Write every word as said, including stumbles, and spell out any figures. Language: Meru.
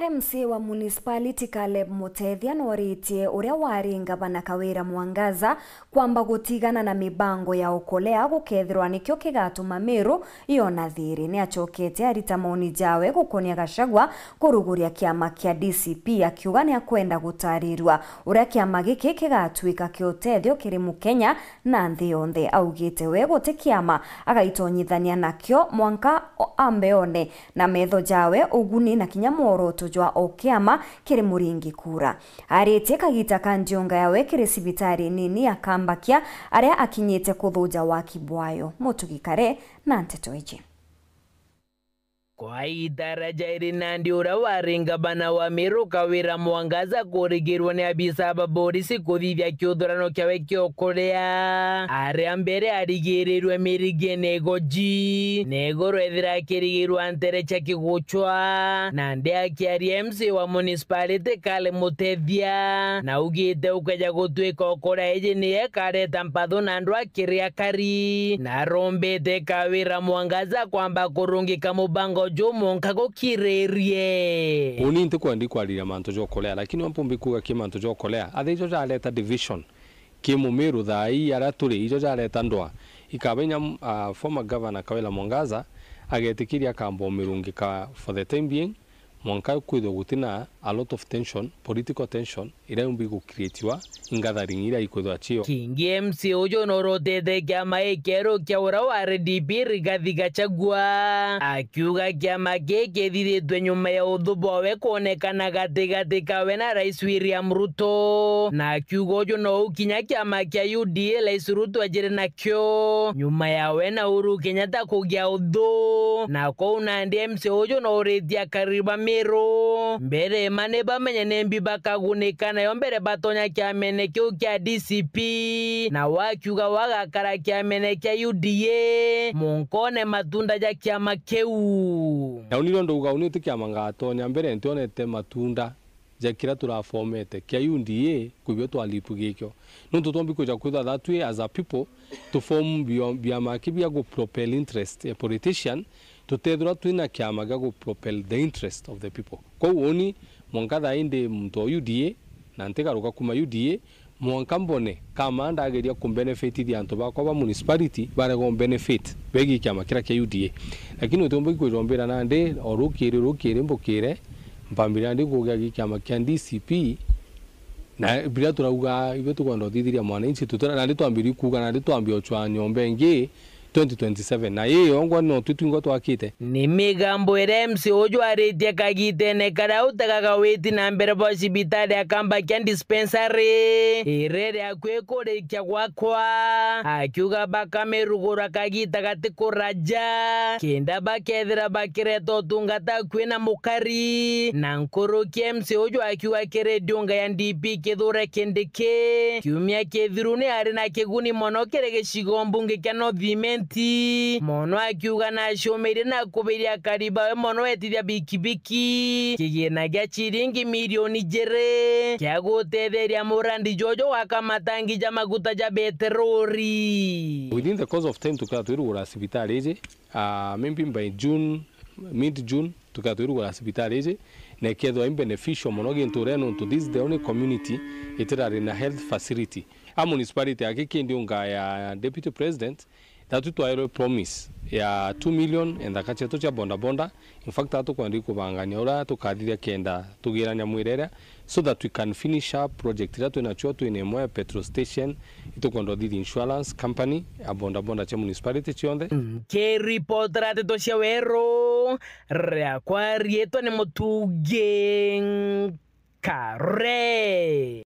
M C A wa municipality Caleb Mutethia noritie uria wari ngavana Kawira Mwangaza kwamba gutigana na mibango ya ukolea gukethirwa nikio kigatuma Meru yona thiri. Niacokete arita maoni jawe gukonia Gachagua kuruguria kiama kia D C P, akiuga niakwenda gutarirua uria kiama giki kigatuika kia utethio kiri Mukenya na nthi yonthe. Augite we guti kiama agaitonyithania nakio mwanka o-, ambe one na metho jawe uguni na kinya mworoto jwa o kiama kiri muringi kura. Aritie kagita ka njonga yawe kiri cibitari nini ya Kambakia, aria akinyite kuthuja waki bwayo. Mutugi Kare na nteto iji. Kwa itara jairi nandi uria wari ngavana wa Meru Kawira Mwangaza kurigirwe ni abisa ba borisi kuthithia kiuthurano kiawe kio kuria. Aria mbere arigirirwe mirigene igoji, na iguru ethira akirigirwa ntere cia kiguchwa. Nandi akiaria M C A wa municipality Kale Mutethia, na augite ukeja gutuika ukuria iji niye ikareta mpathu na andu akiri akari, na arombete Kawira Mwangaza kwamba kurungika mubango juu mwanka gukiririe. Uni ntikwenda ikwariria mantu ja ukolea, lakini wampumbi kuuga ki mantu ja ukolea, athe ijo jareta division ki Mumiru thaa ii aria turi, ijo jareta ndwaa. Ikaba inya, ah, former governor Kawira Mwangaza agetikiria akamba umirungika for the time being, mwanka kwithirwa gutina a lot of tension, political tension, iria yumbi gukreatiwa i gathering iria ikwithirwa cio. Kingi M C A uju norotete kiama gikieru kia uria wari D P Rigathi Gachagua, akiuga kiama giki kithithitwe nyuma ya uthu bwawe kwonekana gatigati kawe na Rais William Ruto, na akiuga uju nou kinya kiama kia U D A Rais Ruto ejire nakio nyuma yawe na Uhuru Kenyatta kugia uthu. Na kou nandi M C A uju nouritie akari ba Meru mbere ma ni bamenye nimbi bakagunika nayo mbere batonya kiamene kiu kia D C P, na wakiuga wagakara kiamene kia U D A munkone matunda ja kiama kiu. Na uni rio ndauga uni ti kiama ngatonya mbere ntionete matunda ja kiria turafomete kia U D A kwibio twalipu gikio. Nontu twombi kwija kwithwa that way as a people, to form bio-, biama ki bia gu propel interest ya politician, tutethirwa twina kiama gia gu propel the interest of the people. Kou uni, mwanka thaa ii ndi muntu wa U D A, na ntigaruka kuma U D A, mwanka mbone kama ndageria kumbenefitithia antu bakwa ba municipality barega umbenefit begi kiama kiria kia U D A. Lakini utiumbi kwija umbira nandi, o rukiri, rukiri mbukire, mpambire nandi kugia gi kiama kia D C P, na biria turauga, ibio tukwenda uthithiria mwananchi, tutira nandi twambiri kuuga, nandi twambi uchwa nyomba ingi twenty twenty-seven. Na ii yongwa no twi twingwa twakite. Ni migambo iria M C A uju aritie kagitene karia utegaga witi na mbere bwa cibitari ya Kambakia dispensary, iria iri akui kurikia gwakwa, akiuga bakamirugura kagita gati kuraja, kenda bakethira bakireta utungata akui na mukari. Na nkuruki M C A uju akiuga kiri ndiunga ya D P Kithure Kindiki, kiumia kithiru ni ari na kiguni mono kiri gicigo mbunge kia North Imenti, mono akiuga nacumirie na kubiria akari bawe mono etithia bikibiki kigina gia ciringi milioni ijiri kia gutetheria murandi jojo wa kamatangi ja maguta ja beterori. Within the course of time, tukethirwa twirugura cibitari iji, ah, maybe by June, mid June, tukethirwa twirugura cibitari iji, na ikethirwa i beneficial mono gintu uria, nontu this is the only community itirari na health facility. A municipality aki kindi unga ya Deputy President, tatu twairwe promise ya two million enthaka cietu cia bodaboda. In fact, atukwenda ikubangania uria tukathithia kenda tugirania mwirere, so that we can finish up project iria twinacio, twina imwe ya petrol station, itukwenda uthithia insurance company, a bodaboda cia municipality cionthe. Nkiripotera nteto cia weru, riakwa riitwa ni Mutugi Kare.